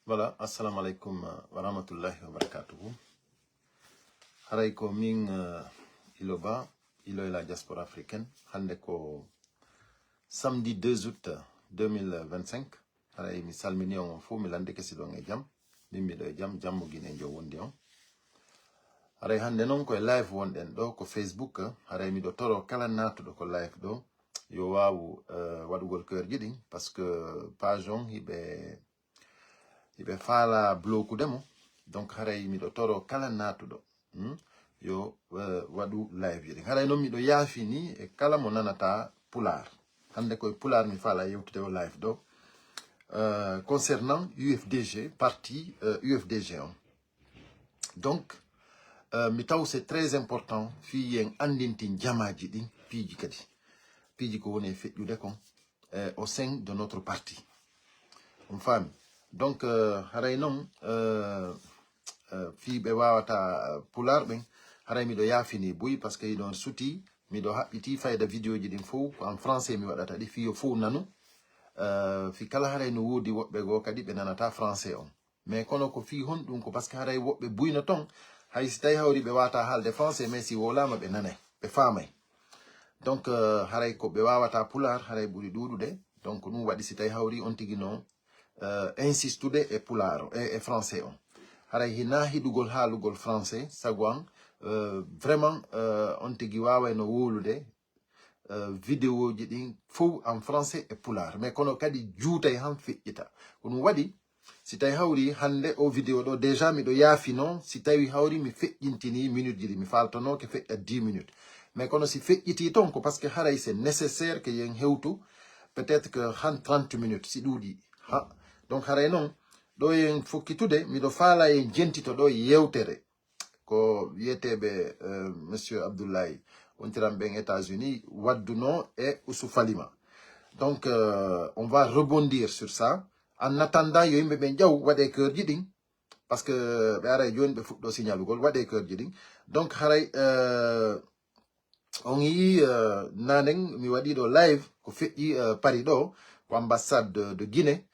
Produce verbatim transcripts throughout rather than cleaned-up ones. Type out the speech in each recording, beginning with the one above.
Voilà, assalamu alaikum, euh, wa rahmatullahi wa barakatuhu. Haray ko min, euh, Ilo Ba, Ilo et la diaspora africaine. Hande ko samedi deux août deux mille vingt-cinq. Haray mi salmini on fof, mi landike si ɗon e jam. Min miɗo e jam, jam mo Guinée njo wondi on. Haray hande non ko e live wonɗen ɗo, ko Facebook. Haray miɗo toro kala natuɗo ko live ɗo, yo waawu, euh, waɗugol cœur ji ɗin, parce que page on hiɓe hiɓe faala blokude mo. Donc haray miɗo toro kala natuɗo, hmm, yo, euh, waɗu live ji ɗin. Haray non miɗo yaafini e kala mo nanata pulaar. Hande koye pulaar mi faala yewtude o live ɗo, euh, concernant U F D G, parti, euh, U F D G on. Donc, euh, mi taw c'est très important fii yen andintin jamaaji ɗin piiji kadi, piiji ko woni e feƴƴude kon, euh, au sein de notre parti. On faami? Donc, euh, haray non, euh, euh, fii ɓe waawata, euh, pulaar ɓen, haray miɗo yaafini buy, parce que iɗon suti, miɗo haɓɓiti fayda vidéo ji ɗin fof ko en français mi waɗata ɗi, fii yo fof nanu. Euh, fii kala haray no woodi woɓɓe goo kadi ɓe nanata français on. Mais kono ko fii honɗum? Ko parce que haray woɓɓe buyno ton, hay si tawi hawri ɓe waata haalde français, mais si wowlaama ɓe nanay, ɓe faamay. Donc, euh, haray ko ɓe waawata pulaar, haray ɓuri ɗuuɗude. Donc, ɗum waɗi si tawi hawri on tigi no, euh, insistude e pulaar o, e, e français on. Haray hina hiɗugol haalugol français, sago an, euh, vraiment, euh, on tigi waaway no wowlude, euh, vidéo ji ɗin fof en français e pulaar. Mais kono kadi juutay han feƴƴita. Ko ɗum waɗi, si tawi hawri hande o vidéo ɗo, déjà miɗo yaafino, si tawi hawri mi feƴƴintini minute ji ɗi, mi faaltonoke feƴƴa dix minutes. Mais kono si feƴƴiti ton, ko parce que haray c'est nécessaire que yen hewtu, peut-être que han trente minutes, si ɗuuɗi. Ha. Donc haray non, ɗo yen fokkitude, miɗo faala yen jentito ɗo yewtere. Ko wiyeteeɓe, euh, Monsieur Abdoulaye, wontiran ɓen États-Unis, wadduno e Usu Falima. Donc, euh, on va rebondir sur ça. En attendant, yo yimɓe ɓen ƴaw, waɗe cœur ji ɗin. Parce que ɓe aray jooni ɓe fuɗɗo signalugol, waɗe cœur ji ɗin. Donc, haray, euh, on yii, euh, nanen mi waɗi ɗo live, ko feƴƴi, euh, Paris ɗo, ko ambassade de, de Guinée.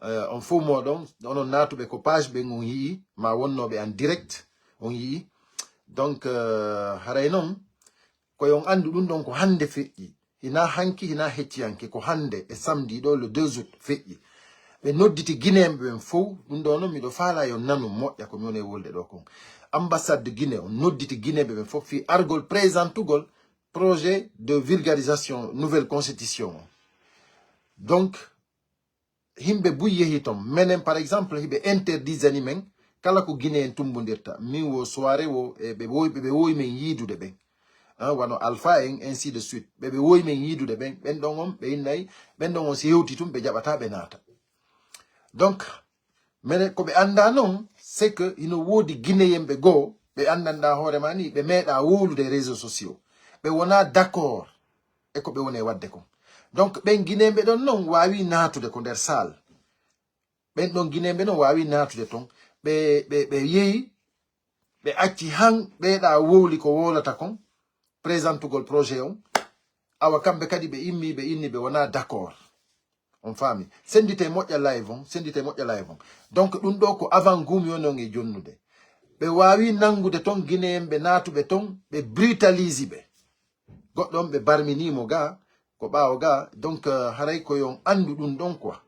Euh, on fof moɗon, onon naatuɓe ko page ɓen on yii, ma wonnoɓe en direct, on yii. Donc, euh, haray non, ko yon andu ɗum ɗon ko hande feƴƴi. Hina hanki, hina hecciyanke, ko hande e samedi ɗo, le deux août, feƴƴi. Ɓe nodditi Guinéen ɓen fof, ɗum ɗo non miɗo faala yo nanu moƴƴa ko mi woni e wolde ɗo kon. Ambassade de Guinée on nodditi Guinéen ɓen fof fii argol présentugol projet de vulgarisation nouvelle constitution on. Donc, himɓe buy yehi ton. Menen, par exemple, hiɓe interdisani men kala ko Guinéen tumbundirta. Min wo soirée wo, e ɓe woy, ɓe woy men yiidude ɓen. Hein, wano Alpha en, ainsi de suite. Ɓe, ɓe woy men yiidude ɓen. Ɓen ɗon on, ɓe innay, ɓen ɗon on si hewti tun, ɓe jaɓata, ɓe naata. Donc, mene ko ɓe annda non, c'est que hino woodi Guinéen ɓe goo, ɓe anndanɗa hoore ma ni, ɓe meeɗa wowlude réseaux sociaux. Ɓe wona d'accord e ko ɓe woni e waɗde kon. Donc, ɓen Guinéen ɓe ɗon non waawi naatude ko nder salle. Ɓen ɗon Guinéen ɓe non waawi naatude ton. Ɓe, ɓe, ɓe yehi, ɓe acci han ɓeeɗa wowli ko wowlata kon, présentugol projet on. Awa kamɓe kadi ɓe immi, ɓe inni ɓe wona d'accord. On faami? Sendite moƴƴa live on, sendite moƴƴa live on. Donc, ɗum ɗo ko avant-goût mi woni on e jonnude. Ɓe waawi nanngude ton Guinéen ɓe naatuɓe ton, ɓe brutalise ɓe. Goɗɗo on ɓe barmini mo ga, ko ɓaawo ga. Donc, euh, haray ko yon anndu ɗum ɗon quoi.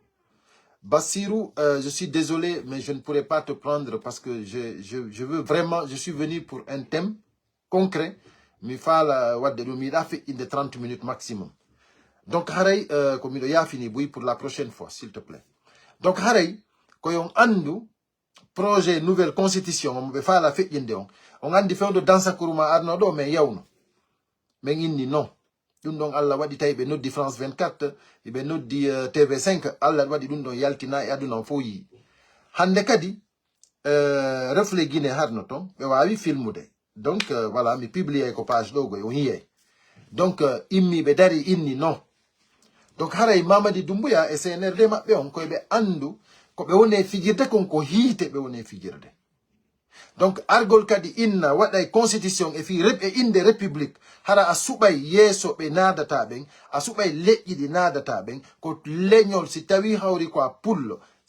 Bassirou, euh, je suis désolé, mais je ne pourrai pas te prendre parce que je, je, je veux vraiment, je suis venu pour un thème concret. Mi faala wadde ɗum, mi yiɗa feƴƴinde trente minutes maximum. Donc, haray, euh, ko miɗo yaafini buy pour la prochaine fois, s'il te plaît. Donc, haray, ko yon anndu projet nouvelle constitution on, mo ɓe faala feƴƴinde on. On anndi fewndo Dansa Kuruma arno ɗo, men yawno. Men inni non. Ɗum ɗon Allah waɗi tawi ɓe noddi France vingt-quatre, ɓe noddi, euh, T V cinq, Allah waɗi ɗum ɗon yaltina e aduna on fof yii. Hannde kadi, euh, Reflet Guinée harno ton, ɓe waawi filmude. Donc, euh, voilà, mi publie ko page ɗo goy, on yiyay. Donc, euh, immi ɓe dari inni non. Donc, haray Mamadi Doumbouya e C N R D maɓɓe on, koye ɓe anndu, ko ɓe woni e fijirde kon, ko hiite ɓe woni e fijirde. Donc, argol kadi inna waɗay constitution e fii rep-, e innde république, hara a suɓay yeeso ɓe naadata ɓen, a suɓay leƴƴi ɗi naadata ɓen, ko leñol si tawi hawri ko a pullo,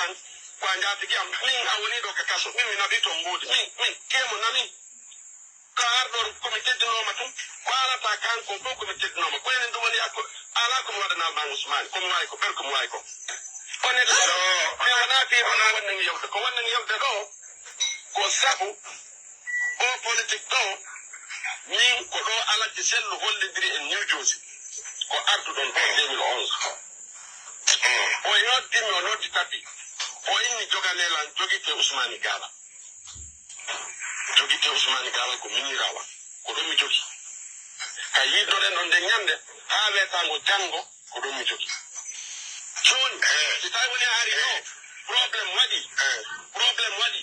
lan ko a njaatigi am. Min a woni ɗo ka kaso, min mi naɓi ton mbuuɗi. Min min kemo nami. Ka arɗo ko mi teddinooma tun, ko alata kanko fof ko mi teddinooma. Ko enen ɗum woni akko, ala ko mi waɗanaa ma Usmaani, ko mi waawi ko, ber ko mi waawi ko. Ko neɗɗo ɗo, mi wonaa fii ɗum wonnan yewde. Ko wonnan yewde ɗo, ko sabu o politik ɗo, min ko ɗo Alhaji Sellu hollidiri en New Jersey. Ko arduɗon ɗo deux mille onze. O noddi mi, o noddi tapi. O inni joganee lan, jogite Usmaani Gaala. Jogite Usmaani Gaala ko minirawa. Ko ɗum mi jogi. Ka yiɗnoɗen ɗon nden ñande, haa weetango janngo, ko ɗum mi jogi. Jooni, si tawi woni a ari ɗo, problème waɗi, problème waɗi.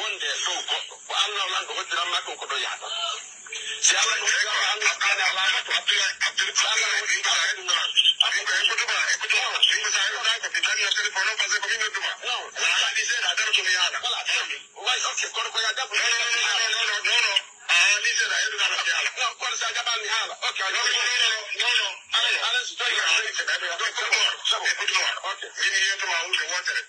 wonde e dow goɗɗo. Ko Allah lanɗo hoddiran ma ɗum ko ɗo yahata. Si Allah no hoddira ma, Allah hoddira ma, Allah hoddira ma. Non. Voilà, ok, kono ko ya debbo. Non, non, non, non, non, non, non. Ah, ni seeɗa, heɗu kala mi ala. Non, kono sa jaɓaani mi ala. Ok, non, non, non, non, non, non. Ala, ala, so tawi. Donc, ko ɗum. Ok. Min yeetuma hunde wootere.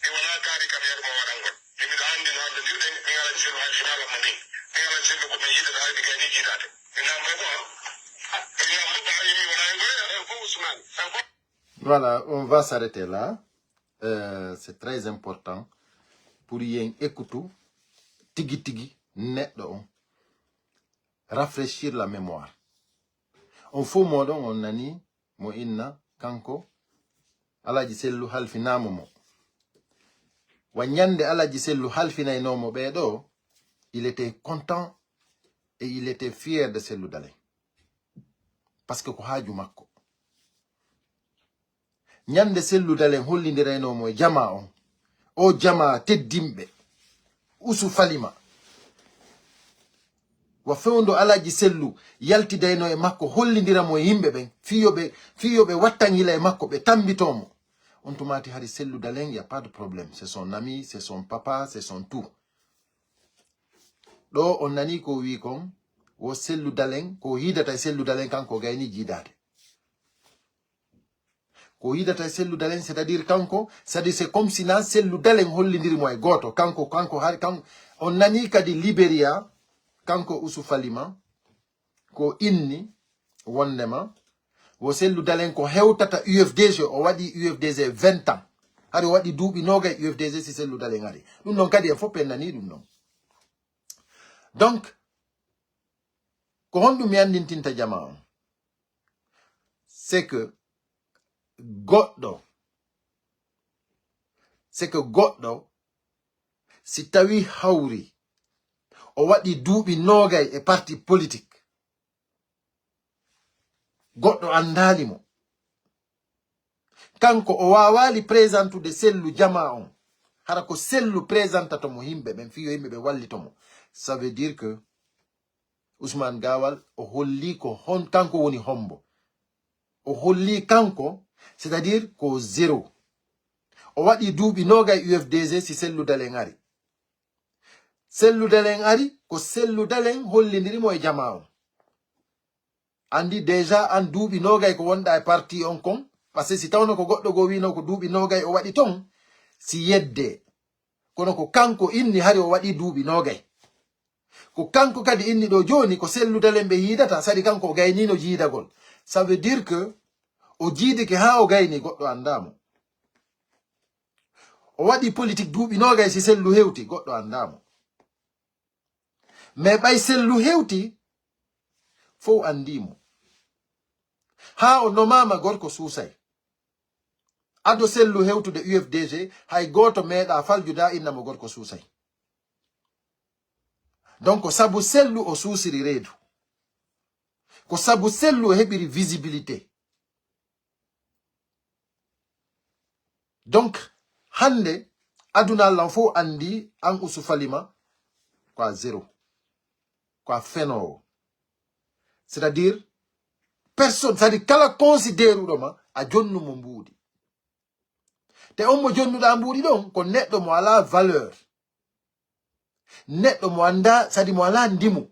Mi wonaa kaari kam yeru mo waɗangol. Min miɗo anndi no anndandirɗen, min alaa sellu hay finaala mo min. Min alaa sellu ko min yiɗata hay ɗi gayni jiidaade. Mi naambo ko, mi naambo ko, mi wonaa e ngoye. Eh, ko Ousmane. Eh, ko Voilà, on va s'arrêter là. Euh, c'est très important pour yen écoutu tigi tigi neɗɗo on. Rafraîchir la mémoire. On fof moɗon on nani mo inna kanko Alaji Sellu halfinaama mo. Wa ñande Alaji Sellu halfinaynoo mo ɓee ɗo, il était content et il était fier de Sellu Daleŋ. Parce que ko haaju makko. Ñande Sellu Daleŋ hollindiraynoo mo e jamaa on. O jamaa teddinɓe. Usu Falima. Wa fewndo Alaji Sellu yaltidaynoo e makko, hollindira mo e yimɓe ɓen. Fii yo ɓe, fii yo ɓe wattan yila e makko, ɓe tammbitoo mo. On tumaati hari Sellu Daleŋ, y a pas de problème. C'est son ami, c'est son papa, c'est son tout. Ɗo on nani ko o wi kon, wo Sellu Daleŋ, ko o yiidata e Sellu Daleŋ kanko o gayni jiidaade. Ko o yiidata e Sellu Daleŋ, c'est-à-dire kanko, c'est-à-dire c'est comme si na Sellu Daleŋ hollindiri mo e gooto. Kanko, kanko hari, kan-, on nani kadi Liberia, kanko Usu Falima, ko inni wondema wo Sellu Daleŋ ko hewtata U F D G, o waɗi U F D G vingt ans. Hari o waɗi duuɓi noogay U F D G si Sellu Daleŋ ari. Ɗum noon kadi en fof en nani ɗum noon. Donc, ko honɗum mi anndintinta jamaa on? C'est que goɗɗo, c'est que goɗɗo, si tawi hawri, o waɗi duuɓi noogay e parti politique, goɗɗo anndaali mo. Kanko o waawaali présentude Sellu jamaa on. Hara ko Sellu présentato mo yimɓe ɓen, fii yo yimɓe ɓe wallito mo. Ça veut dire que Ousmane Gawal o holli ko hon, kanko woni hombo. O holli kanko, c'est-à-dire ko zéro. O waɗi duuɓi noogay U F D G si Sellu Daleŋ ari. Sellu Daleŋ ari, ko Sellu Daleŋ hollindiri mo e jamaa on. Anndi déjà an duuɓi noogay ko wonɗa e parti on kon, parce que si tawno ko goɗɗo goo wiino ko duuɓi noogay o waɗi ton, si yedde. Kono ko kanko inni hari o waɗi duuɓi noogay. Ko kanko kadi inni ɗo jooni ko Sellu Daleŋ ɓe yiidata, saɗi kanko o gayniino jiidagol. Ça veut dire que o jiidike haa o gayni, goɗɗo anndaa mo. O waɗi politique duuɓi noogay si Sellu hewti, goɗɗo anndaa mo. Mais ɓay Sellu hewti, fow anndii mo. Haa o nomaama gorko suusay. Ado Sellu hewtude U F D G, hay gooto meeɗaa faljude inna mo gorko suusay. Donc, ko sabu Sellu o suusiri reedu. Ko sabu Sellu o heɓiri visibilité. Donc, hannde, aduna Allah on fof anndi an Usu Falima ko a zéro, ko a fenoowo. C'est-à-dire, personne, c'est-à-dire kala considéruɗo ma, a jonnu mo mbuuɗi. Te on mo jonnuɗaa mbuuɗi ɗon, ko neɗɗo mo alaa valeur. Neɗɗo mo anndaa, sadi mo alaa ndimu.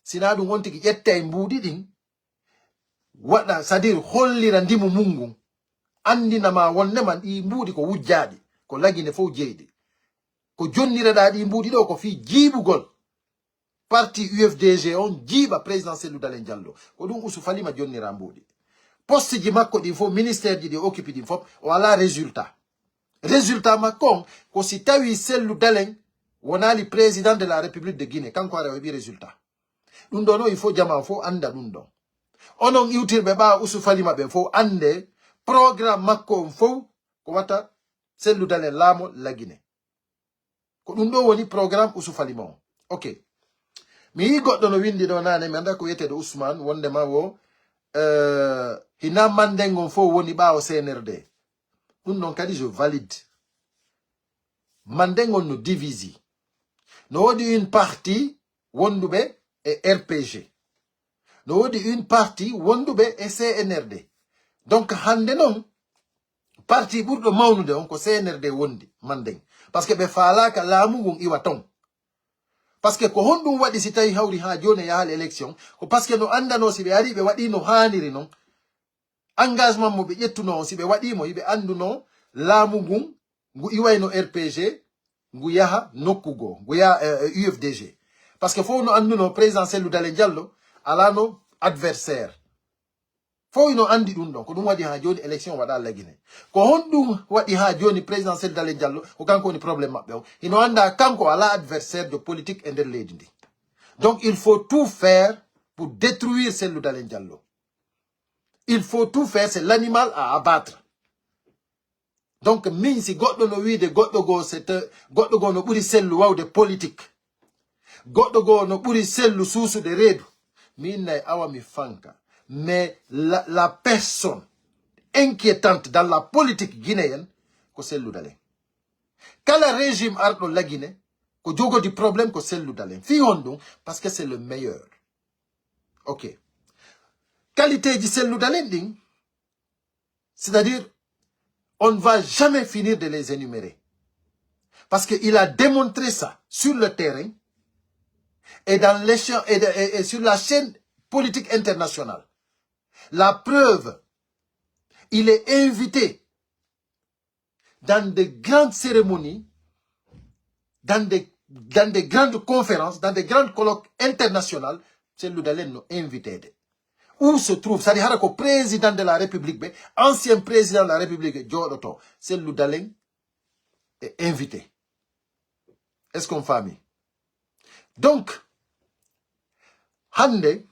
Sinaa ɗum on tigi ƴetta e mbuuɗi ɗin, waɗa, c'est-à-dire hollira ndimu mun ngun. Anndina ma wonnde man ɗi mbuuɗi ko wujjaaɗi, ko Lagine fof jeyɗi. Ko jonniraɗaa ɗi mbuuɗi ɗo ko fii jiiɓugol parti U F D G on jiiɓa président Sellu Daleŋ Jallo. Ko ɗum Usu Falima jonnira mbuuɗi. Poste ji makko ɗin fof, ministère ji ɗi o occupe ɗin fof, o alaa résultat. Résultat makko on, ko si tawi Sellu Daleŋ Wonaali président de la République de Guinée, kanko ara o heɓi résultat. Ɗum ɗo noon, il faut jama o fof annda ɗum ɗo. Onon iwtirɓe ɓaawo Usu Falima ɓe fof annde programme makko on fof ko wata Cellou Dalein laamo la Guinée. Ko ɗum ɗo woni programme Usu Falima on. Ok. Mi yii goɗɗo no winndi ɗo naane, mi annda ko wiyeteeɗo Ousmane, wondema wo, euh, hina Mandeng on fof woni ɓaawo C N R D. Ɗum ɗon kadi je valide. Mandeng on no divisi. No woodi une partie wonduɓe e R P G. No woodi une partie wonduɓe e C N R D. Donc hannde noon, parti ɓurɗo mawnude on ko C N R D wondi Mandeng. Parce que ɓe faalaaka laamu ngun iwa ton. Parce que ko honɗum waɗi si tawi hawri haa jooni e yahaali élection? Ko parce que no anndanoo si ɓe arii ɓe waɗii no haaniri noon, engagement mo ɓe ƴettunoo on, si ɓe waɗii mo, hiɓe annduno laamu ngun, ngu iwayno R P G, ngu yaha nokku goo, ngu yaha, eh, eh, U F D G. Parce que fof no annduno président Cellou Dalein Diallo alaano adversaire. Fof ino anndi ɗum ɗon. Ko ɗum waɗi haa jooni élection waɗaa la Guinée. Ko honɗum waɗi haa jooni président Cellou Dalein Diallo, ko kanko woni problème maɓɓe on? Hino annda kanko alaa adversaire de politique e nder leydi ndi. Donc il faut tout faire pour détruire Cellou Dalein Diallo. Il faut tout faire, c'est l'animal à abattre. Donc min si goɗɗo no wiide goɗɗo goo, c'est, euh, goɗɗo goo no ɓuri Cellou wawde politique, goɗɗo goo no ɓuri Cellou suusude reedu, mi innay awa mi fanka. Mais la, la personne inquiétante dans la politique guinéenne ko Cellou Dalein. Kala régime arɗo la Guinée ko jogodi problème ko Cellou Dalein. Fii honɗum? Parce que c'est le meilleur. Ok. Qualité ji Cellou Dalein ɗin, c'est-à-dire, on ne va jamais finir de les énumérer. Parce qu'il a démontré ça sur le terrain et, dans l'échan- et, de- et- et sur la scène politique internationale. La preuve, il est invité dans de grandes cérémonies, dans des, dans des grandes conférences, dans des grands colloques internationaux. Cellou Dalein no invité de. Où se trouve, c'est-à-dire hara ko président de la République ɓe, ancien président de la République jooɗoto, Cellou Dalein est invité. Est-ce qu'on famille? Donc hannde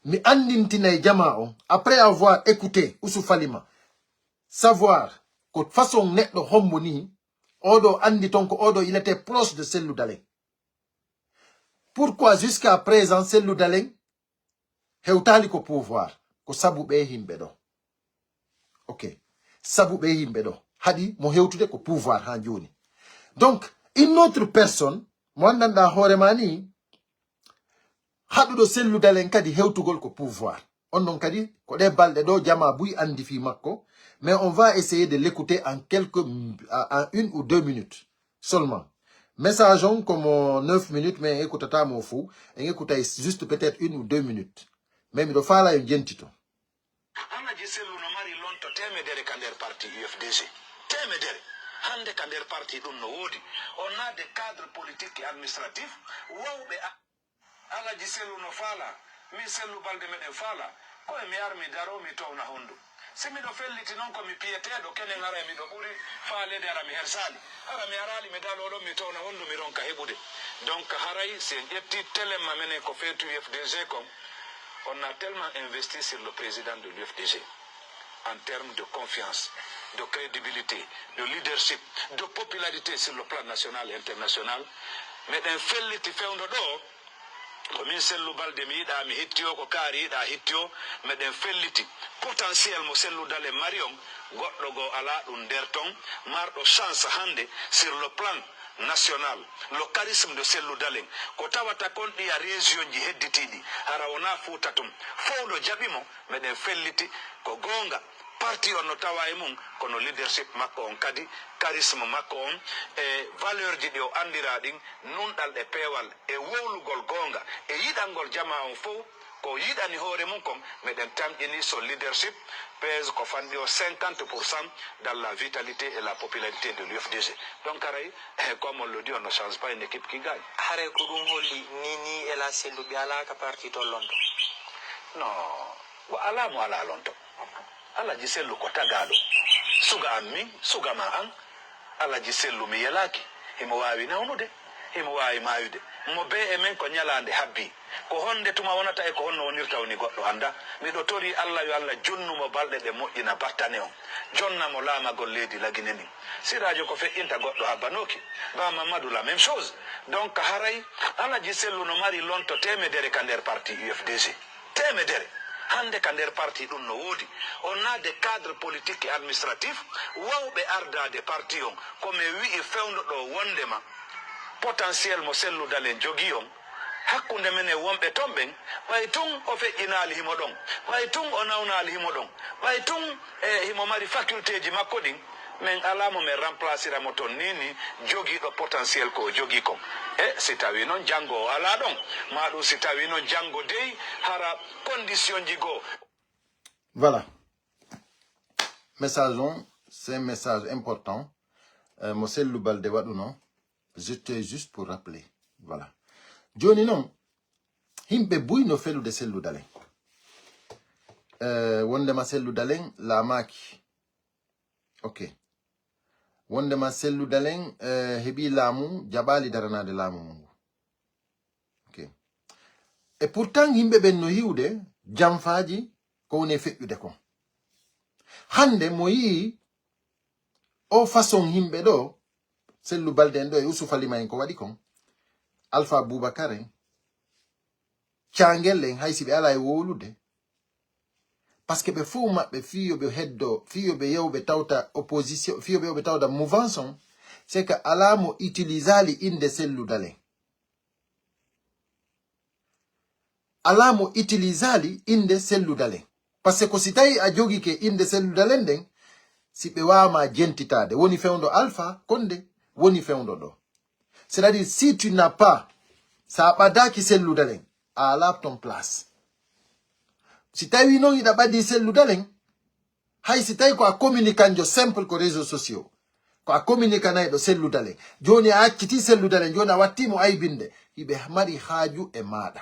mi anndintinay jama on, après avoir écouté Ousou Falima, savoir ko façon neɗɗo hombo ni, oɗo anndi ton ko oɗo, il était proche de Cellou Dalein. Pourquoi jusqu'à présent Cellou Dalein hewtaali ko pouvoir? Ko sabu ɓe yimɓe ɗo. Ok. Sabu ɓe yimɓe ɗo haɗi mo hewtude ko pouvoir haa jooni. Donc une autre personne mo anndanɗaa hoore ma ni, haɗuɗo Cellou Dalein kadi hewtugol ko pouvoir. On ɗon kadi ko ɗe balɗe ɗo jama buy anndi fii makko. Mais on va essayer de l'écouter en quelques, en une ou deux minutes seulement. Message on komo neuf minutes, mais en écoutata mo fou. En écoutay juste peut-être une ou deux minutes. Mais miɗo faala yo jentito. Alaji Cellou no mari lonto temedere ka nder parti U F D G. Temedere. Hannde ka nder parti ɗum no woodi. On a des cadres politiques et administratifs wawɓe a- Alaji Cellou no faala. Min Cellou Balde meɗen faala. Ko e mi ar mi daro mi towna hondu. Si miɗo felliti noon ko mi piyeteeɗo, kenen haray miɗo ɓuri faaleede, hara mi hersaali. Hara mi araali mi daloo ɗon mi towna hondu mi ronka heɓude. Donc haray si en ƴetti telemma menen ko feetu U F D G kon, on a tellement investi sur le président de l'U F D G en termes de confiance, de crédibilité, de leadership, de popularité sur le plan national et international. Meɗen felliti fewndo ɗo, ko min Cellou Balde mi yiɗaa mi hitti o, ko kaari yiɗaa hitti o, meɗen felliti potentiel mo Cellou Dalein mari on, goɗɗo goo alaa ɗum nder ton, marɗo chance hannde sur le plan national, le charisme de Cellou Dalein, ko tawata kon ɗiya région ji hedditiiɗi, hara wonaa Fuuta tun, fow no jaɓi mo, meɗen felliti ko goonga. Parti on no tawa e mum, kono leadership makko on kadi, charisme makko on, e valeur ji ɗi o anndiraa ɗin, nunɗal e peewal, e wowlugol goonga, e yiɗangol jamaa on fow, ko yiɗani hoore mum kon, meɗen tamƴini son leadership pèse ko fanɗi o cinquante pour cent dans la vitalité et la popularité de l'U F D G. Donc haray, eh, comme on le dit, on ne change pas une équipe qui gagne. Haray ko ɗum holli ni, ni El Hadj Cellou ɓe alaa ka parti tollonto? Non, ko alaa mo alaa lonto. Alaji Cellou ko tagaaɗo. Suga am min, suga ma an. Alaji Sellu, mi yelaaki. Himo waawi nawnude, himo waawi maayude. Mo bee e men ko nyalaande habbii. Ko honde tuma wonata e ko honno wonirta woni goɗɗo annda. Miɗo torii Alla yo Alla junnu mo balɗe ɗe moƴƴina battane on. Jonna mo laamagol leydi Lagine ndin. Siraajo ko feƴƴinta goɗɗo habbanooki. Ba Mamadou la même chose. Donc haray Alaji Sellu no mari lonto teemedere ka nder parti U F D G. Teemedere. Hannde ka nder parti ɗum no woodi. On a des cadres politiques et administratifs wawɓe ardaade parti on. Ko mi wi'i fewndo ɗo wondema potentiel mo Sellu Dalen jogii on, hakkunde men e wonɓe ton ɓen, ɓay tun o feƴƴinaali himo ɗon, ɓay tun o nawnaali himo ɗon, ɓay tun e himo mari facultéji makko ɗin, men alaa mo men remplacira mo ton ni ni jogiiɗo potentiel ko o jogii kon. E si tawii non janngo o alaa ɗon, maa ɗum si tawii non janngo dey hara conditionji goo. Voilà. Message on, c'est un message important. Euh, mo Sellu Balde waɗuno. C'était juste pour rappeler. Voilà. Joni non, himɓe buy no felude Sellu Dalen. Euh, wondema Sellu Dalen laamaaki. Ok. Wondema Sellu Dalen euh, heɓi laamu, jaɓaali daranaade laamu mum ngu. Ok. Et pourtant, yimɓe ɓen no hiwde jamfaaji ko woni e feƴƴude kon. Hannde mo yii o façon yimɓe ɗo, Sellu Balde en ɗo e Usufa Lima en ko waɗi kon, Alpha Boubacar en, Caangel en, hay si ɓe alaa e wowlude, parce que ɓe fof maɓɓe fii yo ɓe heddo, fii yo ɓe yew ɓe tawta opposition, fii yo ɓe yew ɓe tawta mouvance on, c'est que alaa mo utilisaali innde Sellu Dalen. Alaa mo utilisaali innde Sellu Dalen. Parce que ko si tawii a jogike innde Sellu Dalen nden, si ɓe waama jentitaade, woni fewndo Alpha Konde, woni fewndo ɗo. C'est-à-dire, si tu n'as pas, sa ɓadaaki Sellu Dalen, a alaa ton place. Si tawii non hiɗa ɓadii Sellu Dalen, hay si tawii ko a communicanjo simple ko réseaux sociaux, ko a communicanayɗo Sellu Dalen, jooni a accitii Sellu Dalen, jooni a wattii mo aybinde, hiɓe mari haaju e maaɗa.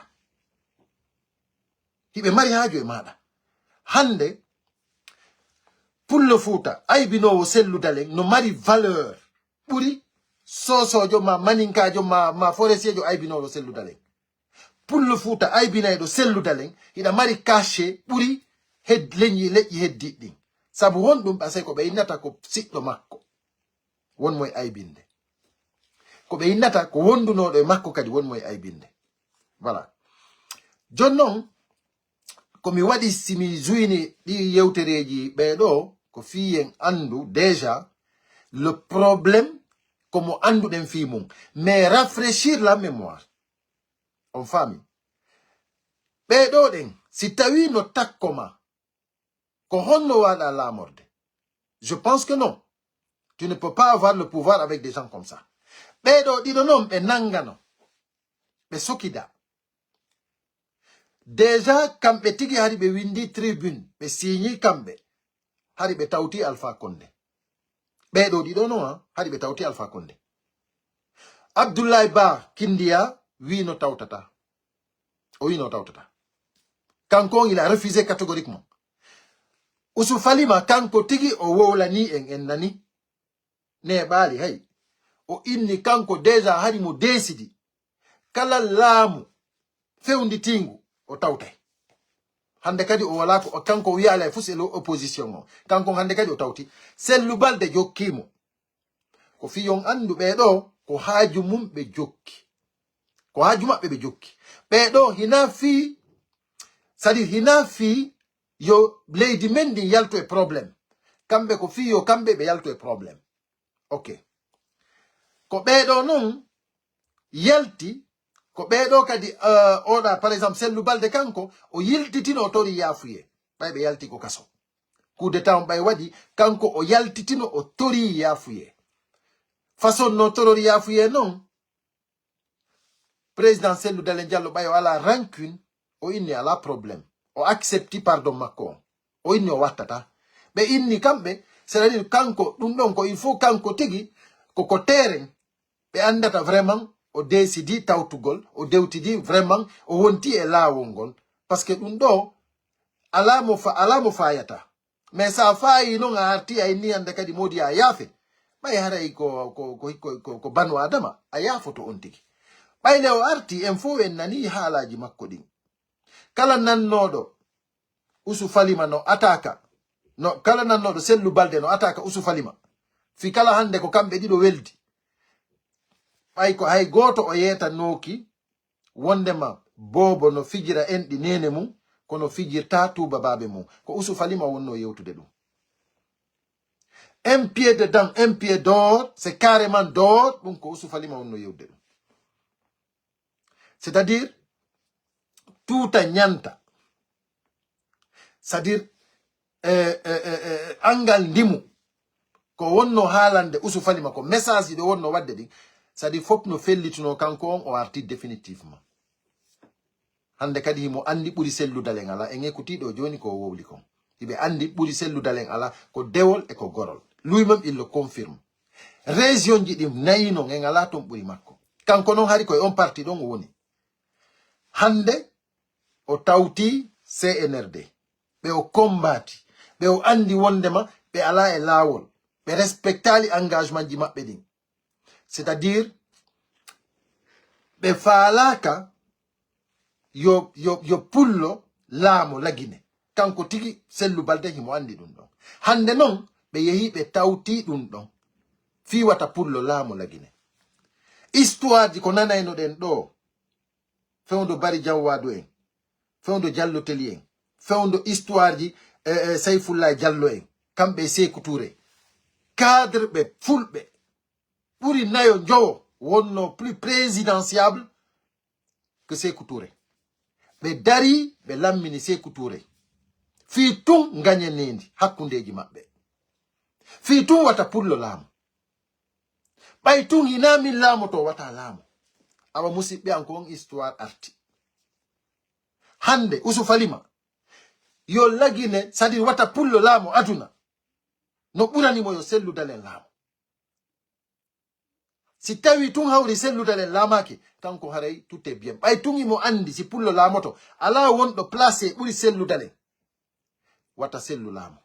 Hiɓe mari haaju e maaɗa. Hannde, Pullo Fuuta aybinoowo Sellu Dalen no mari valeur ɓuri Soosoojo ma Maninkaajo ma, ma Forestiyeejo aybinooɗo Sellu Dalen. Pullo Fuuta aybinayɗo Sellu Dalen hiɗa mari cachet ɓuri hed, leñi, leƴƴi heddiiɗi ɗin. Sabu honɗum? Parce que ko ɓe innata ko siɗɗo makko won mo e aybinde. Ko ɓe innata ko wondunooɗo e makko kadi won mo e aybinde. Voilà. Jooni non, ko mi waɗi si mi juyni ɗi yewtereeji ɓee ɗoo, ko fii en anndu déjà le problème ko mo annduɗen fii mum. Mais rafraîchir la mémoire. On faami? Ɓee ɗoo ɗen, si tawii no takko ma, ko honno waaɗa laamorde? Je pense que non. Tu ne peux pas avoir le pouvoir avec des gens comme ça. Ɓee ɗoo ɗiɗo non ɓe nanngano, ɓe sokida. Déjà kamɓe tigi hari ɓe winndi tribune, ɓe signii kamɓe, hari ɓe tawti Alpha Konde. Ɓee ɗoo ɗiɗo non, hari ɓe tawti Alpha Konde. Abdoulaye Ba Kindiya wii no tawtata. O wii no tawtata. Kanko on, il a refusé catégoriquement. Usufa Lima kanko tigi o wowlanii en, en nani. Neeɓaali hay. O inni kanko déjà hari mo décidi. Kala laamu fewnditiingu o tawtay. Hannde kadi o walaa ko, kanko o wiyaali hay fus e lo opposition o. Kanko on hannde kadi o tawti. Sellu Balde jokkii mo. Ko fii yo on anndu ɓee ɗoo ko haaju mum ɓe jokki. Ko haaju maɓɓe ɓe jokki. Ɓee ɗoo hinaa fii, c'est-à-dire hinaa fii yo leydi men ndin yaltu e problème. Kamɓe ko fii yo kamɓe ɓe yaltu e problème. Ok. Ko ɓee ɗoo non yalti, ko ɓee ɗoo kadi, euh, oɗa, par exemple, Sellu Balde kanko, o yiltitino o torii yaafuyee. Ɓay ɓe yalti ko kaso. Coup d'état on ɓay waɗi, kanko o yaltitino o torii yaafuyee. Façon no torori yaafuyee non, Président Sellu Dalen Diallo ɓay o alaa rancune, o inni alaa problème. O accepti pardon makko on. O inni o wattata. Ɓe inni kamɓe, c'est-à-dire kanko, ɗum ɗon ko il faut kanko tigi, ko ko terrain, ɓe anndata vraiment o décidi tawtugol, o dewtidi vraiment, o wonti e laawol ngol. Parce que ɗum ɗo, alaa mo fa-, alaa mo faayata. Mais sa faayi non a arti a inni hannde kadi Modi a yaafe. Ɓay haray ko, ko, ko, ko, ko, ko banu Adama, a yaafoto on tigi. Ɓay le o arti, en fow en nanii haalaaji makko ɗin. Kala nannooɗo Usu Falima no ataka, no, kala nannooɗo Sellu Balde no ataka Usu Falima. Fi kala hannde ko kamɓe ɗiɗo weldi. Ɓay ko hay gooto o yeetanooki wondema boobo no fijira enɗi neene mum, kono fijirta tuuba baabe mum. Ko Usu Falima wonno yewtude ɗum. Un pied dedans, un pied dehors, c'est carrément dehors, ɗum ko Usu Falima wonno yewtude ɗum. C'est-à-dire, tuuta ñanta. C'est-à-dire, eh, eh, eh, eh, angal ndimu, ko wonno haalande Usu Falima, ko message ɗo wonno wadde ɗin, c'est-à-dire fof no fellituno kanko on o arti définitivement. Hannde kadi himo anndi ɓuri Sellu Dalen ala, en ekkutiiɗo jooni ko o wowli kon. Hiɓe anndi ɓuri Sellu Dalen ala, ko dewol e ko gorol. Lui-même, il le confirme. Région ji ɗin nayi non, en alaa ton ɓuri makko. Kanko non hari ko e on parti ɗon o woni. Hannde o tawti C N R D. Ɓe o kombati. Ɓe o anndi wondema ɓe alaa e laawol. Ɓe respectaali engagement ji maɓɓe ɗin. C'est-à-dire, ɓe faalaaka yo, yo, yo pullo laamo Lagine. Kanko tigi Sellu Balde himo anndi ɗum ɗon. Hannde non, ɓe yehi ɓe tawti ɗum ɗon. Fii wata pullo laamo Lagine. Histoire ji ko nanaynoɗen ɗo, fewndo Bari Jawwaadu en, fewndo Jallo Teli en, fewndo histoire ji, eh, eh, Sayfullahi Jallo en, kamɓe e Seeku Tuure. Cadre ɓe fulɓe ɓuri nayo njowo wonno plus présidentiable que Seeku Tuure. Ɓe dari, ɓe lammini Seeku Tuure. Fii tun ngañenendi hakkundeji maɓɓe. Fii tun wata pullo laamu. Ɓay tun hinaa min laamoto wata laamu. Awa musiɓɓe an ko on histoire arti. Hannde Usu Falima, yo Lagine, c'est-à-dire wata pullo laamu aduna. No ɓurani mo yo Sellu Dalen laamu. Si tawi tun hawri Sellu Dalen laamaaki, kanko haray tout est bien. Ɓay tun himo anndi si pullo laamoto, alaa wonɗo placé ɓuri Sellu Dalen. Wata Sellu laamu.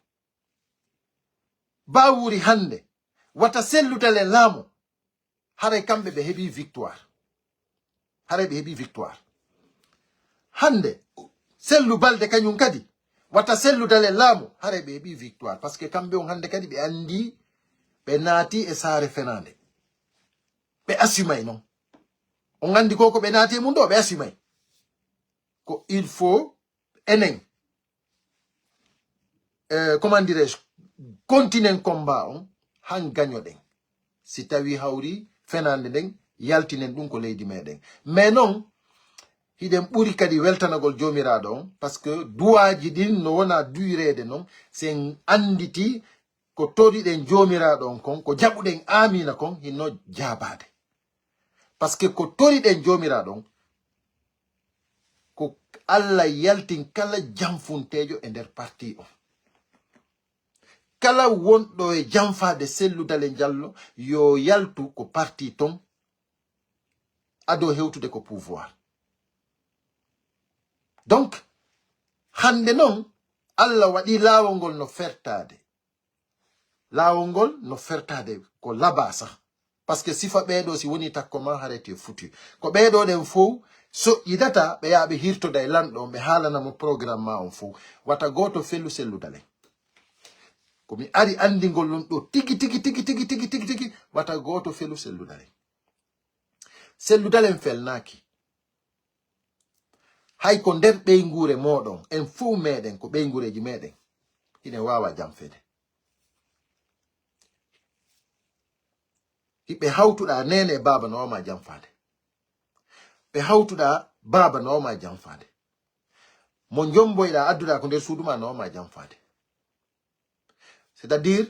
Bawuri hannde, wata Sellu Dalen laamu. Haray kamɓe ɓe heɓi victoire. Haray ɓe heɓi victoire. Hannde, Sellu Balde kañum kadi, wata Sellu Dalen laamu, haray ɓe heɓi victoire. Parce que kamɓe on hannde kadi ɓe anndi, ɓe naati e saare fenaande. Ɓe asumay non. On anndi ko ko ɓe naati e mum ɗo, ɓe asumay. Ko il faut enen, eh, comment dirais-je, continuen combat on, han gañoɗen. Si tawi hawri fenaande nden, yaltinen ɗum ko leydi meɗen. Mais non, hiɗen ɓuri kadi weltanagol Joomiraaɗo on, parce que duwaaji ɗin no wona duyreede non, si en annditi ko toriɗen Joomiraaɗo on kon, ko jaɓuɗen aamiina kon, hinno jaabaade. Parce que ko toriɗen Joomiraaɗo on, ko Allah yaltin kala janfunteejo e nder parti on. Kala wonɗo e janfaade Sellu Dalen Jallo, yo yaltu ko parti ton, ado hewtude ko pouvoir. Donc, hannde non, Allah waɗi laawol ngol no fertaade. Laawol ngol no fertaade ko laba sah. Parce que sifa ɓeeɗo si woni takko ma, haray tu es foutu. Ko ɓeeɗo ɗen fow soƴƴidata, ɓe yaha ɓe hirtoda e lanɗo on, ɓe haalana mo programme ma on fow. Wata gooto felu Sellu Dalen. Ko mi ari anndingol ɗum ɗo tigi, tigi, tigi, tigi, tigi, tigi, tigi. Wata gooto felu Sellu Dalen. Sellu Dalen felnaaki. Hay ko nder ɓeynguure mooɗon, en fow meɗen, ko ɓeynguureeji meɗen, hiɗen waawa janfeede. Hiɓe hawtuɗaa neene e baaba no waawma janfaade. Ɓe hawtuɗaa baaba no waawma janfaade. Mo njomboyɗaa adduɗaa ko nder suudu ma no waawma janfaade. C'est-à-dire,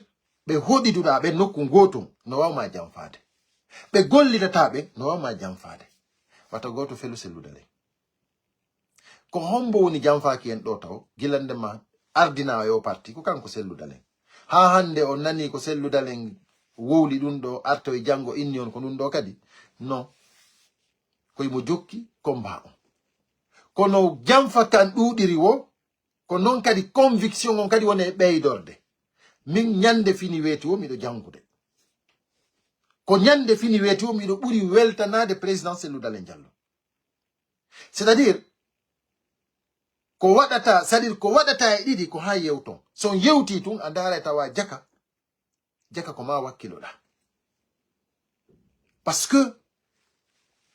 ɓe hoɗiduɗaa ɓe nokku ngootu no waawma janfaade. Ɓe gollidata ɓe no waawma janfaade. Wata gooto felu Sellu Dalen. Ko hombo woni janfaaki en ɗo taw? Gila nde ma ardinaa e o parti, ko kanko Sellu Dalen. Haa hannde on nanii ko Sellu Dalen wowli ɗum ɗo, arto e janngo inni on ko ɗum ɗo kadi? Non. Ko imo jokki combat on. Kono janfa kan ɗuuɗiri wo, ko non kadi conviction on kadi woni e ɓeydorde. Min ñande fini weeti wo miɗo janngude. Ko ñande fini weeti o miɗo ɓuri weltanaade président Cellou Dalein Diallo. C'est-à-dire, ko waɗata, c'est-à-dire ko waɗata e ɗiɗi ko haa yewton. So on yewtii tun, a ndaaray tawa jaka, jaka ko ma wakkiloɗa. Parce que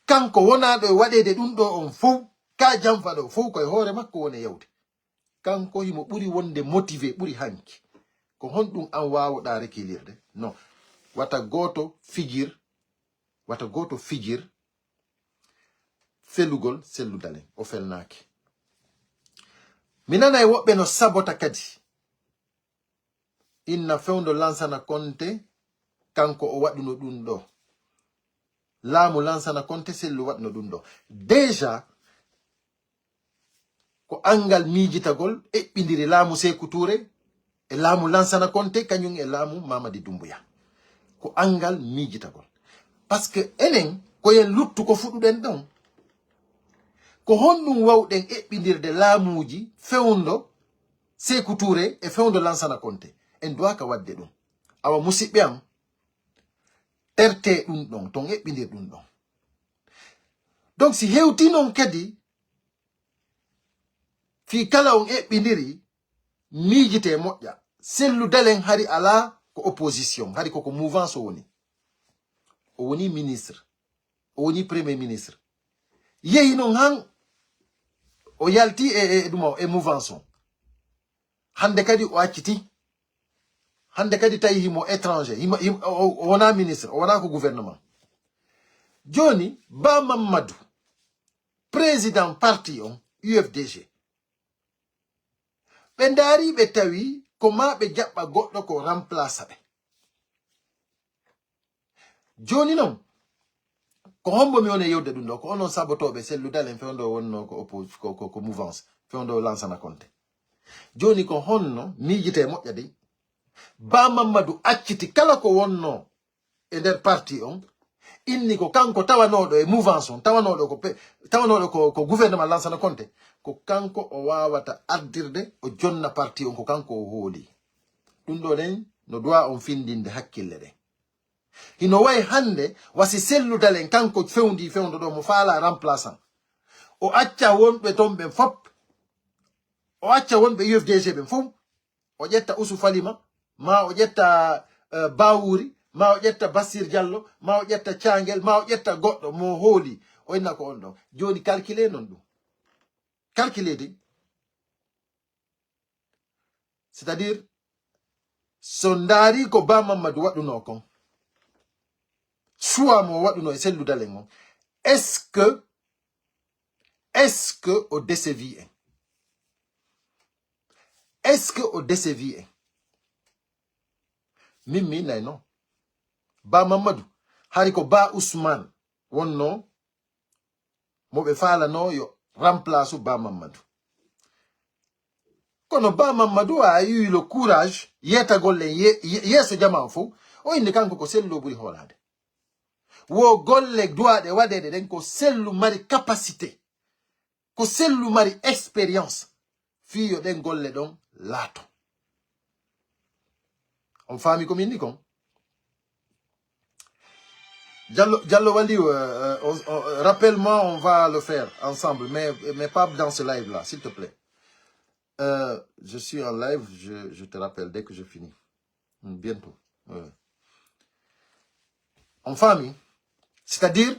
kanko wonaaɗo e waɗeede ɗum ɗo on fow, ka janfa ɗo fow ko e hoore makko woni e yawde. Kanko himo ɓuri wonde motivé, ɓuri hanki. Ko honɗum an waawoɗaa rekilirde? Non. Wata gooto fijir, wata gooto fijir felugol Cellou Dalein. O felnaaki. Mi nanay woɓɓe no sabota kadi. Inna fewndo Lansana Konte, kanko o waɗuno ɗum ɗo. Laamu Lansana Konte, Cellou waɗuno ɗum ɗo. Déjà, ko anngal miijitagol eɓɓindiri laamu Seeku Tuure e laamu Lansana Konte, kañum e laamu Mamadi Dumbuya. Ko anngal miijitagol. Parce que enen, ko yen luttu ko fuɗuɗen ɗon. Ko honɗum wawɗen eɓɓindirde laamuuji fewndo Seeku Tuure e fewndo Lansana Konte? En duwaaka waɗde ɗum. Awa, musiɓɓe am, erte ɗum ɗon, ton eɓɓindir ɗum ɗon. Donc, si hewti noon kadi, fii kala on eɓɓindiri, miijite moƴƴa. Cellou Dalein hari alaa ko opposition, hari koko mouvance o woni. O woni ministre, o woni premier ministre. Yehi noon han o yalti e, e, e ɗum o, e mouvance on. Hannde kadi o acciti. Hannde kadi tawi himo étranger, himo, himo, o, o, o wonaa ministre, o wonaa ko gouvernement. Jooni, Ba Mamadou, président parti on, U F D G, ɓe ndaari ɓe tawi ko ma ɓe jaɓɓa goɗɗo ko remplaça ɓe. Jooni noon, ko hombo mi woni e yewde ɗum ɗo? Ko onon sabotooɓe Cellou Dalein fewndo wonno ko oppo-, ko, ko, ko mouvance, fewndo Lansana Konte. Jooni ko honno miijite moƴƴa dey? Ba Mamadou acciti kala ko wonno e nder parti on, inni ko kanko tawanooɗo e mouvance on, tawanooɗo ko pe-, tawanooɗo ko, ko gouvernement Lansana Konte, ko kanko o waawata ardirde, o jonna parti on, ko kanko o hooli. Ɗum ɗo ɗen no duwa on findinde hakkille ɗen. Hino wayi hannde, wasi Cellou Dalein, kanko fewndi fewndo ɗo, mo faala remplaçant. O acca wonɓe ton ɓen fop. O acca wonɓe U F D G ɓen fof. O ƴetta Usu Falima, ma o ƴetta, eh, Bawuri, ma o ƴetta Bassir Diallo, ma o ƴetta Cangel, ma o ƴetta goɗɗo mo hooli. O inna ko on ɗon. Jooni calcule non ɗum. Calcule de. C'est-à-dire, so ndaari ko Ba Mamadou waɗuno kon, choix mo waɗuno e Cellou Dalein on, est-ce que, est-ce que o décevi en? Est-ce que o décevi en? Min mi inay non. Ba Mamadou, hari ko Ba Ousmane wonno mo ɓe faalano yo remplace Ba Mamadou. Kono Ba Mamadou a eu le courage yeetagol en ye-, ye-, yeeso jamaa fof, o inni kanko ko Cellou ɓuri hoolaade. Wo golle duwaaɗe waɗeede ɗen ko Cellou mari capacité, ko Cellou mari expérience, fii yo ɗen golle ɗon laato. On faami ko min ni kon? Diallo, Diallo Waliw, euh, euh, on, on, euh, rappelle-moi, on va le faire ensemble, mais, mais pas dans ce live-là, s'il te plaît. Euh, je suis en live, je, je te rappelle dès que je finis. Hmm, bientôt. Ouais. On faami? C'est-à-dire,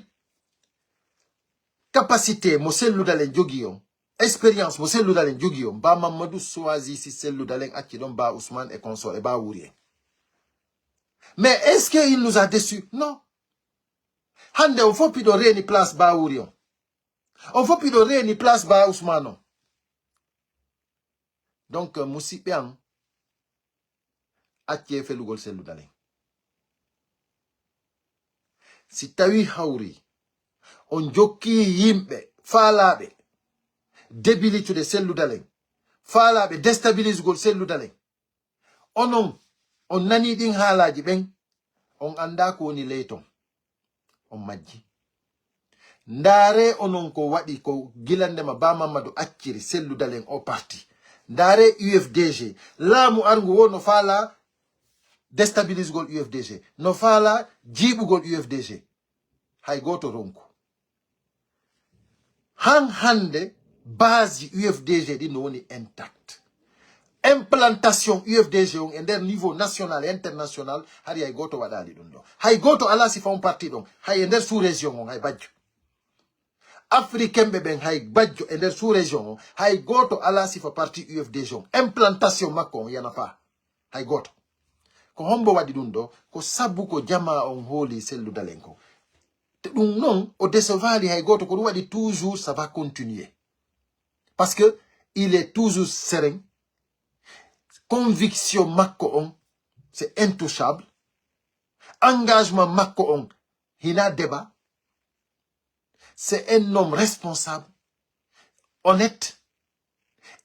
capacité mo Cellou Dalein jogii on, expérience mo Cellou Dalein jogii on, Ba Mamadou choisi si Cellou Dalein acci ɗon Ba Ousmane et consorts e Ba Wuri en. Mais est-ce qu'il nous a déçus? Non. Hannde on fof piɗo reeni place Ba Wuri on. On fof piɗo reeni place Ba Ousmane on. Donc, euh, musiɓɓe am, accee felugol Cellou Dalein. Si tawi hawri, on jokki yimɓe faalaaɓe debilitude Cellou Dalein, faalaaɓe déstabilisugol Cellou Dalein, onon, on nanii ɗin haalaaji ɓen, on anndaa ko woni ley ton. On majji. Ndaaree onon ko waɗi ko gila ndema Ba Mamadou acciri Cellou Dalein o parti. Ndaaree U F D G. Laamu arngu wo no faalaa déstabilisgol U F D G, no faalaa jiiɓugol U F D G. Hay gooto ronku. Han hannde, base ji U F D G ɗin no woni intact. Implantation U F D G on e nder niveau national e international, hari hay gooto waɗaali ɗum ɗo. Hay gooto alaa sifa on parti ɗon, hay e nder sous région on, hay bajjo. Africain ɓe ɓen, hay bajjo e nder sous région on, hay gooto alaa sifa parti U F D G on. Implantation makko on yana faa. Hay gooto. Ko hombo waɗi ɗum ɗo? Ko sabu ko jamaa on hooli Sellu Dalen ko. Te ɗum non, o décevaali hay gooto, ko ɗum waɗi toujours, ça va continuer. Parce que il est toujours serein. Conviction makko on, c'est intouchable. Engagement makko on, hina débat. C'est un homme responsable, honnête,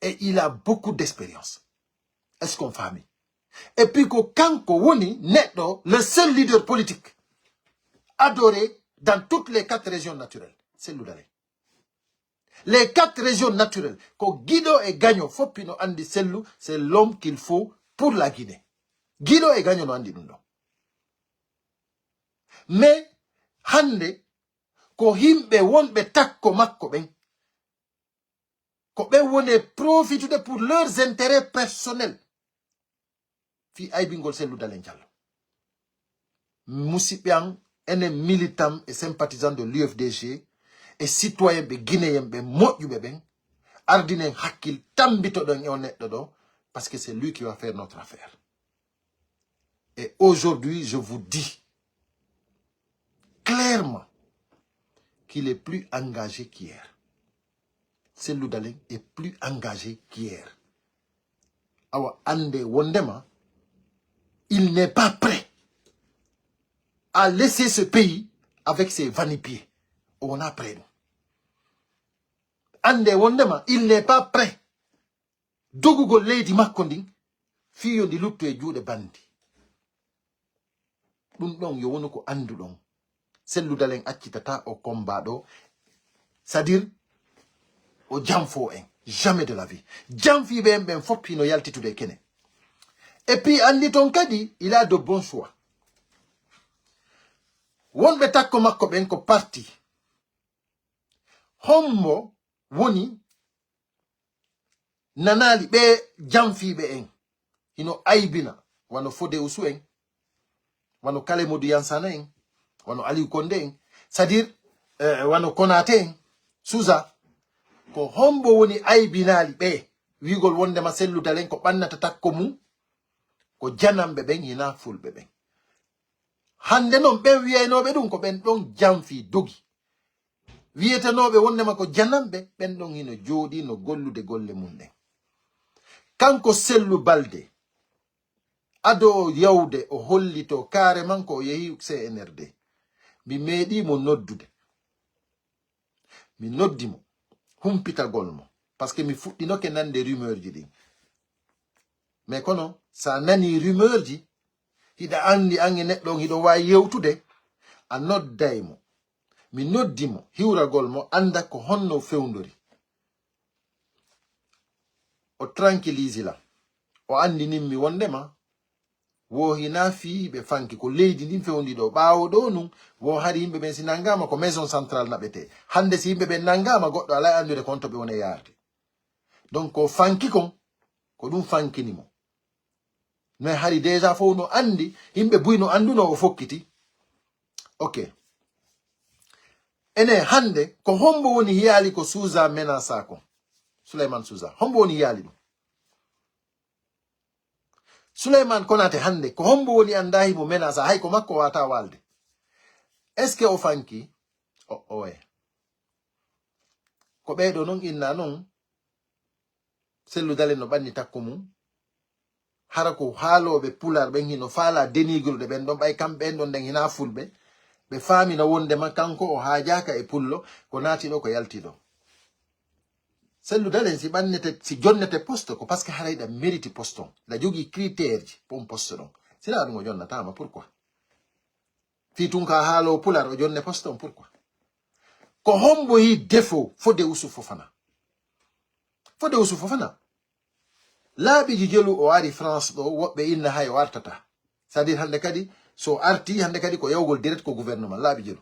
et il a beaucoup d'expérience. Est-ce qu'on famille? Et puis ko kanko woni neɗɗo, le seul leader politique adoré dans toutes les quatre régions naturelles. Sellu Dalen. Les quatre régions naturelles. Ko Guido e Gagno fof hino andi Sellu, c'est l'homme qu'il faut pour la Guinée. Guido e Gagno no andi ɗum ɗo. Mais hannde, ko yimɓe wonɓe takko makko ɓen, ko ɓen woni e profitude pour leurs intérêts personnels. Fii aybingol Sellu Dalen Diallo. Musidɓe an, enen militant et sympathisant de l'U F D G, e citoyen ɓe guinéen ɓe moƴƴuɓe ɓen, ardinen hakkil, tambitoɗen e o neɗɗo ɗo, parce que c'est lui qui va faire notre affaire. Et aujourd'hui, je vous dis clairement qu'il est plus engagé qu'hier. Sellu Dalen est plus engagé qu'hier. Awa, annde wondema, il n'est pas prêt à laisser ce pays avec ses vanipiers. O wona prêt ɗum. Annde wondema, il n'est pas prêt dogugol leydi makko ndin, fii yo ndi luttu e juuɗe bandi. Ɗum ɗon yo wonu ko annduɗon. Sellu Dalen accitata o combat ɗo. C'est-à-dire, o janfo en. Jamais de la vie. Janfiiɓe en ɓen fof hino yaltitude e kene. Et puis, anndi ton kadi, il a de bons choix. Wonɓe takko makko ɓen ko parti. Hombo woni nanaali ɓe janfiiɓe en hino aybina, wano Fodé Oussou en, wano Kale Modou Yansana en, wano Aliou Condé en, c'est-à-dire, eh, wano Konaté en, Souza, ko hombo woni aybinaali ɓe wiigol wondema Sellu Dalen ko ɓannata takko mum, ko jananɓe ɓen, hinaa fulɓe ɓen. Hannde non, ɓen wiyaynooɓe ɗum ko ɓen ɗon janfii dogi. Wiyetenooɓe wondema ko jananɓe, ɓen ɗon hino jooɗii no gollude golle mum ɗen. Kanko Sellu Balde, ado o yawde, o hollito carrément ko o yehi C N R D. Mi meeɗii mo noddude. Mi noddi mo, humpitagol mo. Parce que mi fuɗɗinoke nande rumeur ji ɗin. Mais kono, sa nani rumeur ji, hiɗa anndi an e neɗɗo on hiɗo waawi yewtude, a nodday mo. Mi noddi mo, hiwragol mo, annda ko honno fewndori. O tranquillise lan. O anndinin mi wondema, wo hinaa fii ɓe fanki, ko leydi ndin fewndi ɗo. Ɓaawo ɗo nun, wo hari yimɓe ɓen si nanngaama ko maison centrale naɓetee. Hannde si yimɓe ɓen nanngaama, goɗɗo alaa e anndude ko honto ɓe woni e yaarde. Donc, ko fanki kon, ko ɗum fankini mo. Mais hari déjà fof no anndi, yimɓe buy no anndunoo o fokkiti. Ok. Ene hannde, ko hombo woni hiyaali ko Souza menace kon? Souleymane Souza. Hombo woni hiyaali ɗum? Souleymane Konaté hannde, ko hombo woni annda himo menace, hay ko makko wata waalde? Est-ce que o fanki? O, oye. Ko ɓee ɗo non inna non, Sellu Dalen no ɓanni takko mum. Hara ko haalooɓe Pulaar ɓen hino faalaa dénigrude ɓen ɗon, ɓay kamɓe ɓen ɗon nden hinaa fulɓe. Ɓe faamina wondema kanko o haajaaka e pullo, ko naati ɗo, ko yalti ɗo. Sellu Dalen si ɓannete, si jonnete poste, ko parce que haray ɗa mérite poste on. Ɗa jogii critère ji pour poste ɗon. Sinaa ɗum o jonnataama, pourquoi? Fii tun ka haalo Pulaar o jonne poste on, pourquoi? Ko hombo yi défaut Fodé Oussou Fofana? Fodé Oussou Fofana, laaɓiji jelu o ari France ɗo, woɓɓe inna hay o artata. C'est-à-dire hannde kadi, so arti hannde kadi ko yawgol direct ko gouvernement, laabi jelu.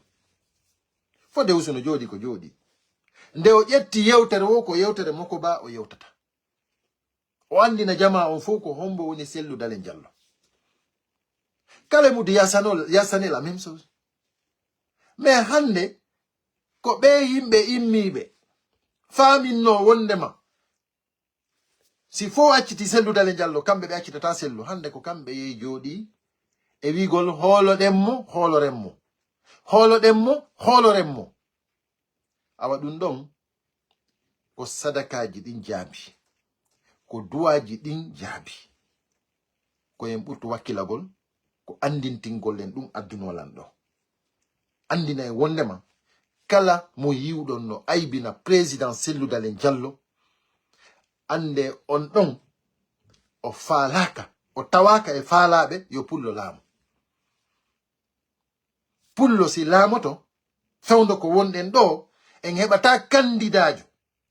Fodde Usu no jooɗi ko jooɗi. Nde o ƴetti yewtere wo, ko yewtere Mokoba o yewtata. O anndina jamaa on fof ko hombo woni Sellu Dalen Jallo. Kala mudde yasano, yasane la même chose. Mais hannde ko ɓe yimɓe immiiɓe faaminno wondema si fof acciti Sellu Dalen Jallo, kamɓe ɓe accitata Sellu. Hannde ko kamɓe yehi jooɗi e wiigol hooloɗen mo, hooloren mo. Hooloɗen mo, hooloren mo. Awa ɗum ɗon ko sadakaaji ɗin jaabi, ko duwaaji ɗin jaabi. Ko en ɓurtu wakkilagol, ko anndintingol en ɗum addunoo lan ɗo. Anndina en wondema kala mo yiwɗon no aybina président Sellu Dalen Jallo, annde on ɗon o faalaaka, o tawaaka e faalaaɓe yo pullo laamu. Pullo si laamoto, fewndo ko wonɗen ɗo, en heɓata kandidaajo,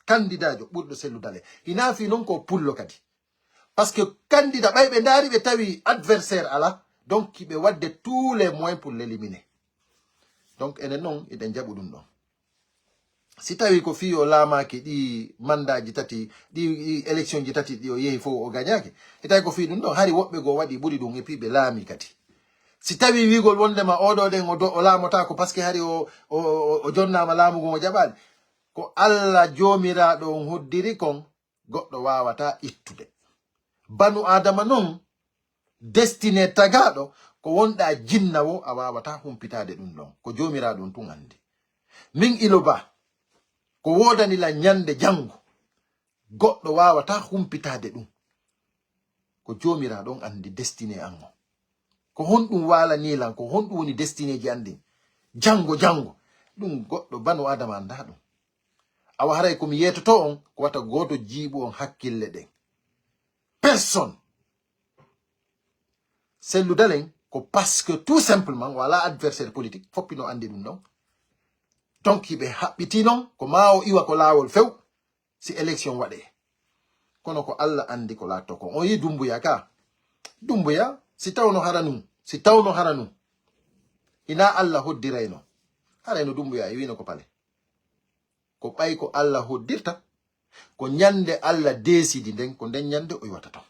kandidaajo ɓurɗo Sellu Dalen. Hinaa fii non ko pullo kadi. Parce que candidat, ɓay ɓe ndaari ɓe tawi adversaire ala, donc ɓe wadde tous les moyens pour l'éliminer. Donc enen non eɗen jaɓu ɗum ɗon. Si tawi ko fii o laamaaki ɗi mandaaji tati, ɗi, ɗi élection ji tati ɗi o yehi fof o gañaaki, si tawi ko fii ɗum ɗon, hari woɓɓe goo waɗi ɓuri ɗum et puis ɓe laami kadi. Si tawi wiigol wondema oɗo ɗen o do-, o laamotaako parce que hari o, o, o, o jonnaama laamu ngun o jaɓaali. Ko Alla Joomiraaɗo on hoddiri kon, goɗɗo waawataa ittude. Banu Aadama non, destiné tagaaɗo, ko wonɗaa jinna wo, a waawataa humpitaade ɗum ɗon. Ko Joomiraaɗo on tun anndi. Min Ilo Ba, ko woodani lan ñande janngo, goɗɗo waawataa humpitaade ɗum. Ko Joomiraaɗo on anndi destiné an on. Ko honɗum waalanii lan, ko honɗum woni destinéji an ɗin? Janngo, janngo. Ɗum goɗɗo banu Aadama anndaa ɗum. Awa haray ko mi yeetoto on, ko wata gooto jiiɓu on hakkille ɗen. Personne. Sellu Dalen, ko parce que tout simplement, wala adversaire politique, foppi no anndi ɗum ɗon. Donc, hiɓe haɓɓiti non, ko maa o iwa ko laawol few, si élection waɗee. Kono ko Alla anndi ko laatto kon. On yi Dumbuya ka. Dumbuya, si tawno hara nun, si tawno hara nun, hinaa Alla hoddirayno, harayno Dumbuya e wiino ko pale. Ko ɓay ko Alla hoddirta, ko ñande Alla deesidi nden, ko nden ñande o iwata ton.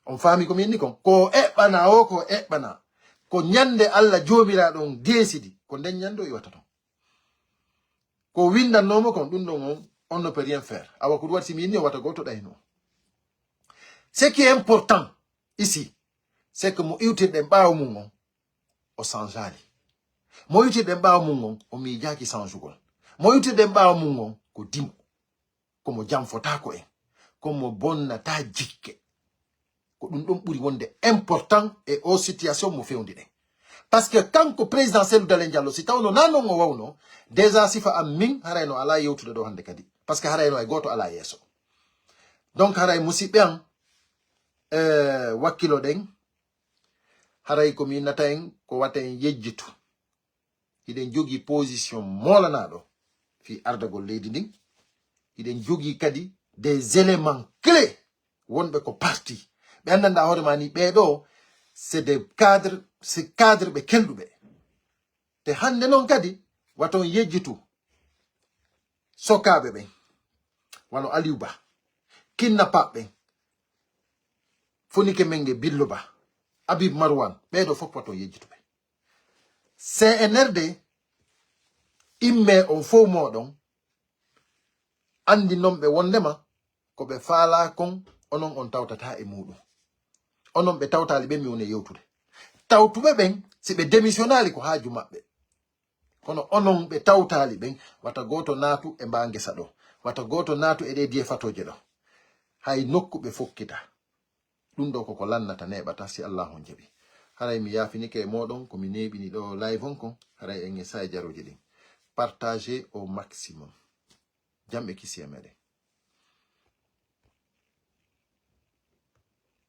On faami ko mi inni kon? Ko eɓɓana o, ko eɓɓana. Ko ñande Alla Joomiraaɗo on deesidi, ko nden ñande o iwata ton. Ko winndannoomo kon, ɗum ɗon on, on ne peut rien faire. Awa ko ɗum waɗi si mi inni o wata gooto ɗayno. Ce qui est important ici, c'est que mo iwtirɗen ɓaawo mum on, o sanjaali. Mo iwtirɗen ɓaawo mum on, o miijaaki sanjugol. Mo iwtirɗen ɓaawo mum on, ko dimo. Ko mo janfotaako en. Ko mo bonnataa jikke. Ko ɗum ɗon ɓuri wonde important e o situation mo fewndi ɗen. Parce que kanko président Sellu Dalen Jallo, si tawno naa non o wawno, déjà sifa am min, haray no alaa yewtude ɗo hannde kadi. Parce que haray no hay gooto alaa yeeso. Donc haray musiɓɓe an, eh, wakkilo ɗen, haray ko mi innata en, ko wata en yejjitu. Hiɗen jogii position moolanaaɗo fii ardagol leydi ndin. Hiɗen jogii kadi des éléments clés wonɓe ko parti. Ɓe anndanɗaa hoore maa ni, ɓee ɗoo, c'est des cadres, c'est cadre ɓe kelɗuɓe. Te hannde non kadi, waton yejjitu sokaaɓe ɓen, wano Aliou Ba, kidnappaaɓe ɓen, Fonike Menge, Billo Ba, Habib Marwan, ɓee ɗoo fof waton yejjitu ɓe. C N R D, immee on fof mooɗon, anndi non ɓe wondema ko ɓe faalaa kon, onon on tawtataa e muuɗum. Onon ɓe tawtaali ɓen mi woni e yewtude. Tawtuɓe ɓen, si ɓe démissionnaali ko haaju maɓɓe. Kono onon ɓe tawtaali ɓen, wata gooto naatu e mbaa ngesa ɗo. Wata gooto naatu e ɗee diye fatooje ɗo. Hay nokku ɓe fokkita. Ɗum ɗoo koko lannata neeɓata si Allaahu on jaɓi. Haray mi yaafinike e mooɗon ko mi neeɓini ɗo live on kon, haray en e saay jarooji ɗin. Partagez au maximum. Jam e kisiyee meɗen.